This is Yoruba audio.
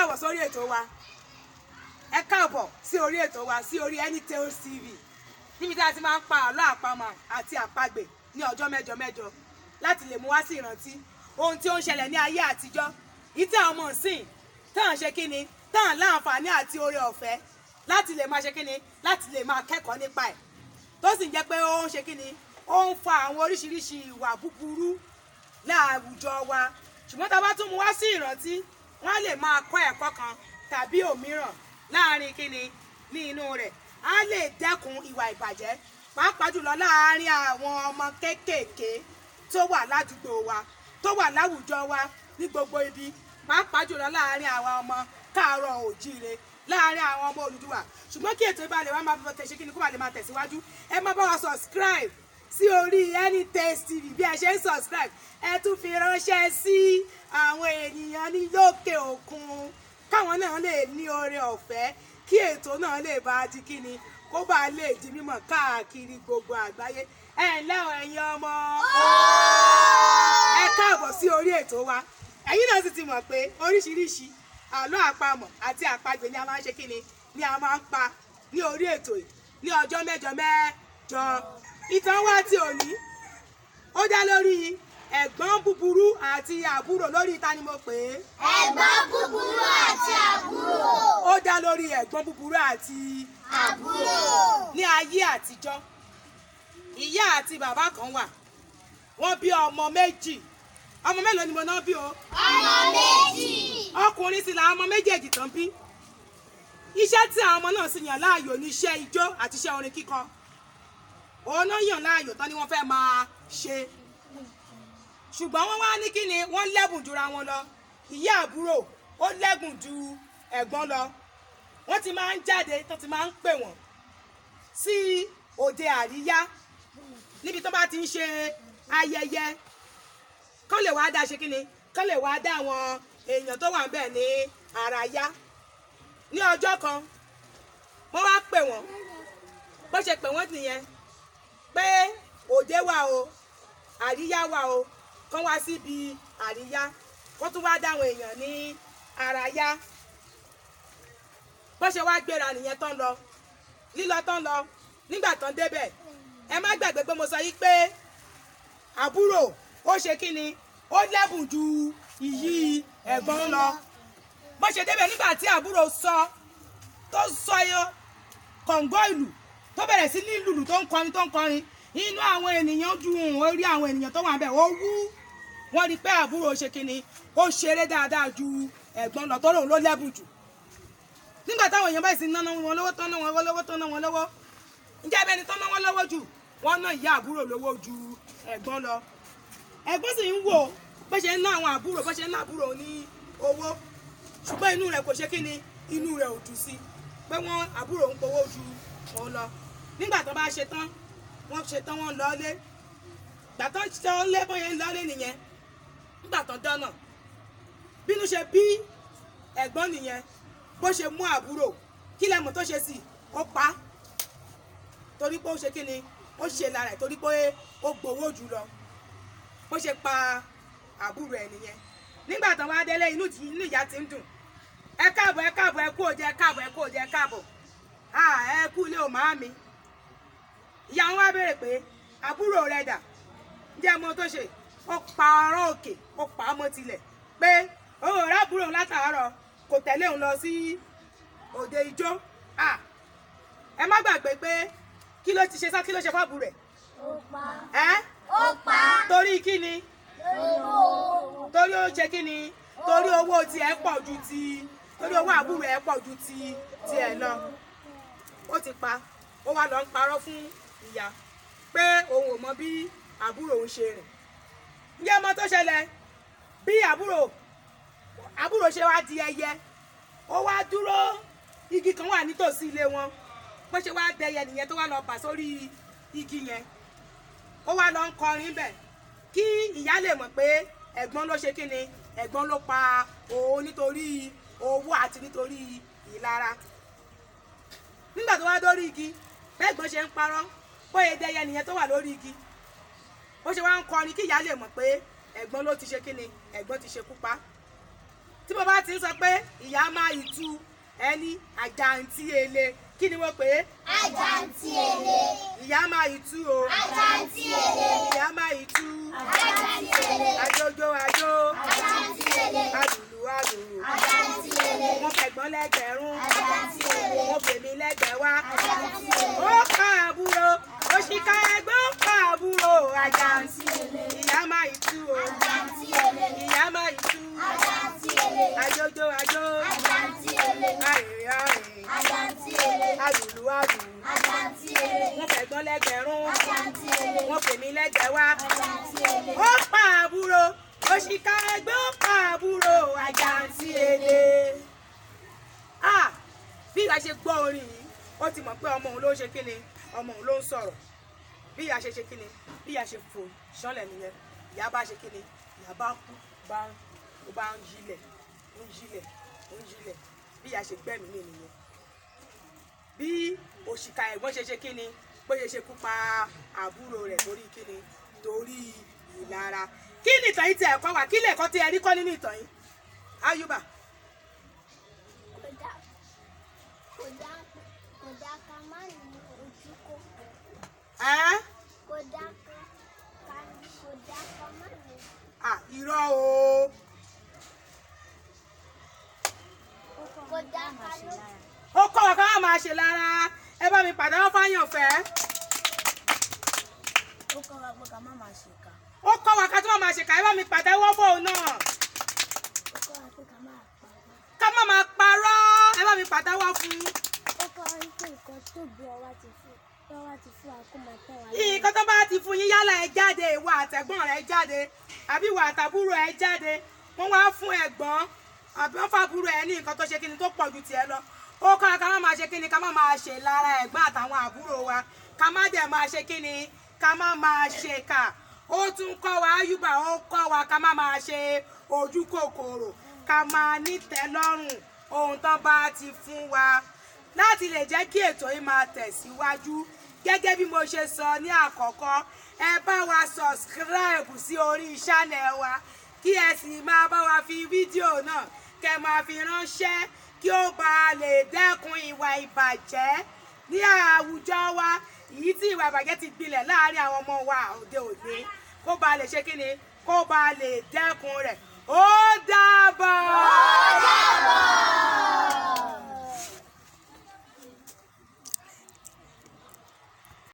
Káàbọ̀ sórí ètò wa. Ẹ káàbọ̀ sí orí ètò wa, sí orí Anytales TV, níbi tí a ti máa ń pa àlọ́ àpamọ̀ àti àpagbè ní ọjọ́ mẹ́jọ mẹ́jọ láti lè mú wá sí ìrántí ohun tí ó ń ṣẹlẹ̀ ní ayé àtijọ́, ìtí àwọn ọmọ ìsìn tán ṣe kíni, tán láǹfààní àti oore ọ̀fẹ́ láti lè máa ṣe kíni, láti lè máa kẹ́kọ̀ọ́ nípa ẹ̀, tó sì ń jẹ́ pé ó ń ṣe kíni, ó ń fa àwọn oríṣiríṣi ìwà búburú láàwùjọ wa. Ṣùgbọ́n tá a bá tún mú wá sí ìrántí, wọ́n á lè máa kọ́ ẹ̀kọ́ kan tàbí òmíràn láàrin kíni ní inú rẹ̀, á lè dẹ́kun ìwà ìbàjẹ́, pàápàá jùlọ láàrin àwọn ọmọ kéékèèké tó wà ládùúgbò wa, tó wà láwùjọ wa, ní gbogbo ibi, pàápàá jùlọ láàrin àwọn ọmọ káàárọ̀ òjíire, láàrin àwọn ọmọ Odùduwà. Ṣùgbọ́n kí ètò ìbálẹ̀ wa máa tẹ̀ ṣe kíni, kó bá lè máa tẹ̀síwájú, ẹ má bá wa subscribe sí orí Anytales TV. Bí ẹ ṣe ń subscribe, ẹ tún fi ránṣẹ́ sí àwọn ènìyàn ní lókè òkun, káwọn náà lè ní oore ọ̀fẹ́, kí ètò náà lè bá a di kíni, kó bá lè di mímọ̀ káàkiri gbogbo àgbáyé. Ẹ ǹlẹ́ o, ẹ̀yin ọmọ, ẹ káàbọ̀ sí orí ètò wa. Ẹ̀yin náà sì ti mọ̀ pé oríṣiríṣi àlọ́ àpamọ̀ àti àpagbè ni a máa ń ṣe kíni, ni a máa ń pa ní orí ètò yìí ní ọjọ́ mẹ́jọ mẹ́jọ. Ìtàn wa ti òní, ó dá lórí ẹ̀gbọ́n búburú àti àbúrò. Lórí ta ni mo pè é? Ẹ̀gbọ́n búburú àti àbúrò. Ó dá lórí ẹ̀gbọ́n búburú àti àbúrò. Ní ayé àtijọ́, ìyá àti bàbá kan wà. Wọ́n bí ọmọ méjì. Ọmọ mélòó ni mo náà bí o? Ọmọ méjì. Ọkùnrin sì làwọn ọmọ méjèèjì tán bí. Iṣẹ́ tí àwọn ọmọ náà sì yàn láàyò ní iṣẹ́ ijó àti iṣẹ́ orin kíkọ. Òun náà yàn láàyò tán ni wọ́n fẹ́ máa ṣe. Ṣùgbọ́n wọ́n wá ní kíni, wọ́n lẹ́bùn jura wọn lọ. Ìyá àbúrò ó lẹ́bùn ju ẹ̀gbọ́n lọ. Wọ́n ti máa ń jáde, tó ti máa ń pè wọ́n sí òde àríyá, níbi tó bá ti ń ṣe ayẹyẹ, kán lè wá dá ṣe kíni, kán lè wá dá àwọn èèyàn tó wà ń bẹ̀ ní ara yá. Ní ọjọ́ kan, wọ́n wá pè wọ́n. Bó ṣe pè wọ́n nìyẹn pé òde wà o, àríyá wà o, kán wá síbi àríyá, kán tún wá dá àwọn èèyàn ní ara yá. Bó ṣe wá gbéra nìyẹn tán lọ. Lílọ tán lọ, nígbà tán débẹ̀, ẹ má gbàgbé pé mo sọ yí pé àbúrò ó ṣe kí ni, ó lẹ́bùn ju ìyí ẹ̀gbọ́n lọ. Bó ṣe débẹ̀, nígbà tí àbúrò sọ tó sọ yọ kọ̀ǹgọ́ ìlù, tó bẹ̀rẹ̀ sí ní lùlù, tó ń kọrin, tó ń kọrin, inú àwọn ènìyàn dùn. Orí àwọn ènìyàn tó wà ń bẹ̀ ó wú. Wọ́n rí i pé àbúrò ṣe kí ni, ó ṣeré dáadáa ju ẹ̀gbọ́n lọ, tó lóun ló lẹ́bùn jù. Nígbà táwọn èèyàn báyìí sì ná wọn lówó tán, ná wọn lówó tán, ná wọn lówó, ǹjẹ́ abẹ́ni tán ná wọn lówó jù? Wọ́n ná ìyá àbúrò lówó ju ẹ̀gbọ́n lọ. Ẹ̀gbọ́n sì ń wò bó ṣe ń ná àwọn àbúrò, bó ṣe ń ná àbúrò ní owó, ṣùgbọ́n inú rẹ̀ kò ṣe kí ni, inú rẹ̀ ò dùn sí pé wọ́n àbúrò ń powó ju òun lọ. Nígbà tó bá ṣe tán, wọ́n ṣe tán, wọ́n lọlé. Gbà tó ṣe ń lé, bóyá ń lọlé nìyẹn. Nígbà tó dọ́nà, bínú ṣe bí ẹ̀gbọ́n nìyẹn, bó ṣe mú àbúrò, kí lẹ́mọ̀ tó ṣe sí? Ó pa á, torí pé ó ṣe kí ni, ó ṣe lára ẹ̀, torí pé ó gbowó jù lọ. Bó ṣe pa àbúrò ẹ̀ nìyẹn. Nígbà tó wá délé, inú ìyá ti ń dùn. Ẹ káàbọ̀, ẹ káàbọ̀, ẹ kú òde, ẹ káàbọ̀, ẹ kú òde, ẹ káàbọ̀, ẹ kú ilé o, màámi. Ìyá wọn wá béèrè pé àbúrò rẹ dà? Ǹjẹ́ ọmọ tó ṣe? Ó pa ọ̀rọ̀ òkè, ó pa á mọ́ tilẹ̀ pé òun ò rábúrò òun látàárọ̀, kò tẹ̀lé òun lọ sí òde ijó. Ẹ má gbàgbé pé kí ló ti ṣe sá, kí ló ṣe fábùrò rẹ̀? Ó pa. Ẹ́? Ó pa. Torí kí ni? Torí ó ṣe kí ni, torí owó tiẹ̀ pọ̀ ju ti, torí owó àbúrò ẹ̀ pọ̀ ju ti tiẹ̀ lọ. Ó ti pa. Ó wá lọ ń parọ́ fún ìyá pé òun ò mọ bí àbúrò òun ṣe rìn. Ǹjẹ́ ọmọ tó ṣẹlẹ̀? Bí àbúrò ṣe wá di ẹyẹ, ó wá dúró. Igi kan wà nítòsí ilé wọn. Bó ṣe wá dẹyẹ nìyẹn, tó wá lọ bà sórí igi yẹn, ó wá lọ ń kọrin bẹ̀ kí ìyá lè mọ̀ pé ẹ̀gbọ́n ló ṣe kíni, ẹ̀gbọ́n ló pa òun nítorí owó àti nítorí ìlara. Nígbà tó wá dórí igi, bẹ́ẹ̀gbọ́n ṣe ń parọ́, bóyá dẹyẹ nìyẹn tó wà lórí igi, bó ṣe wá ń kọrin kí ìyá lè mọ̀ pé ẹ̀gbọ́n ló ti ṣe kíni, ẹ̀gbọ́n ti ṣekú pa. Tí mo bá ti ń sọ pé ìyá máa ìtu ẹni àjàǹtí ele, kí ni mo pè é? Àjàǹtí ele. Ìyá máa ìtu o. Àjàǹtí ele. Ìyá máa ìtu. Àjàǹtí ele. Àjòjò àjò. Àjàǹtí ele. Àlùlù àlùlù. Àjàǹtí ele. Mo fẹ̀gbọ́n lẹ́gbẹ̀rún. Àjàǹtí ele. Mo fèmí lẹ́gbẹ̀wá. Àjàǹtí ele. Ó pa àbúrò. Òṣìkà ẹ̀gbọ́n pa àbúrò. Àjàǹtí ele. Ìyá máa ìtu o. Àjàǹtí ele. Ìyá máa ìtu. Àjàǹtí ele. Àjòjò àjò. Àjàǹtí ele. Àrèrè àrèrè. Àjàǹtí ele. Àlùlù àlùlù. Àjàǹtí ele. Mo fẹ̀gbọ́n lẹ́gbẹ̀rún. Àjàǹtí ele. Mo fèmí lẹ́gbẹ̀wá. Àjàǹtí ele. Ó pa àbúrò. Òṣìkà ẹ̀gbọ́n pa àbúrò. Àjàǹtí ele. Ah! Bí ìyá ṣe gbọ́ orin yìí, ó ti mọ̀ pé ọmọ òun ló ń ṣe kíni, ọmọ òun ló ń sọ̀rọ̀. Bí ìyá ṣe ṣe kíni, bí ìyá ṣe fò ṣánlẹ̀ nìyẹn. Ìyá bá ṣe kíni, ìyá bá kú, bá ń ó bá ń yílẹ̀, ó ń yílẹ̀, ó ń yílẹ̀. Bí ìyá ṣe gbẹ́mìí mì nìyẹn. Bí òṣìkà ẹ̀gbọ́n ṣe ṣe kíni, bó ṣe ṣe kú pa àbúrò rẹ̀ torí kíni, torí ìlara. Kí ni ìtàn yìí ti ẹ̀kọ́ wà? Kí lẹ̀kọ́ tí ẹ rí kọ́ nínú ìtàn yìí? Ayuba. Kò dá kò dá kò dá ká má ní ojú kòkòrò. Ẹ́ Kò dá ká ká kò dá ká má ní. À, irọ́ o. Kò dá ká ló. Ó kọ́ wa ká má máa ṣe lára. Ẹ bá mi pàdánù fáyànfẹ́. Ó kọ́ wa pé ká má máa ṣèkà. Ó kọ́ wa ká tó má máa ṣe kà. Ẹ bá mi pàtẹ́wọ́ fóun náà. Ó kọ́ wa pé ká má parọ́. Ká má máa parọ́. Ẹ bá mi pàtẹ́wọ́ fún un. Ó kọ́ wa pé nǹkan tó bí ọwá ti fún tọ́wá ti fún wa kó máa tẹ́ wa Nǹkan tó bá ti fún yín, yálà ẹ jáde, ìwọ àtẹ̀gbọ́n rẹ jáde àbí ìwọ àtàbúrò ẹ jáde, wọ́n wá fún ẹ̀gbọ́n àbí wọ́n fàbúrò ẹ ní nǹkan tó ṣe kíni tó pọ̀ ju tiẹ̀ lọ. Ó kọ́ wa ká má máa ṣe kíni, ká má máa ṣe lára ẹ̀gbọ́n àtàwọn àbúrò wa, ká má dẹ̀ máa ṣe kíni, ká má máa ṣe kà. Ó tún kọ́ wa, Ayuba, ó kọ́ wa ká má máa ṣe ojú kòkòrò, ká máa nítẹ́lọ́rùn ohun tán bá ti fún wa láti lè jẹ́ kí ètò yìí máa tẹ̀síwájú. Gẹ́gẹ́ bí mo ṣe sọ ní àkọ́kọ́, ẹ bá wa subscribe sí orí channel wa, kí ẹ sì máa bá wa fi fídíò náà kẹ́ máa fi ránṣẹ́, kí ó bá lè dẹ́kun ìwà ìbàjẹ́ ní àwùjọ wa, èyí tí ìwà ìbàjẹ́ ti gbilẹ̀ láàárín àwọn ọmọ wa òde òní, kó bá lè ṣe kíni, kó bá lè dẹ́kun rẹ̀. Ó dàbọ̀. Ó dàbọ̀.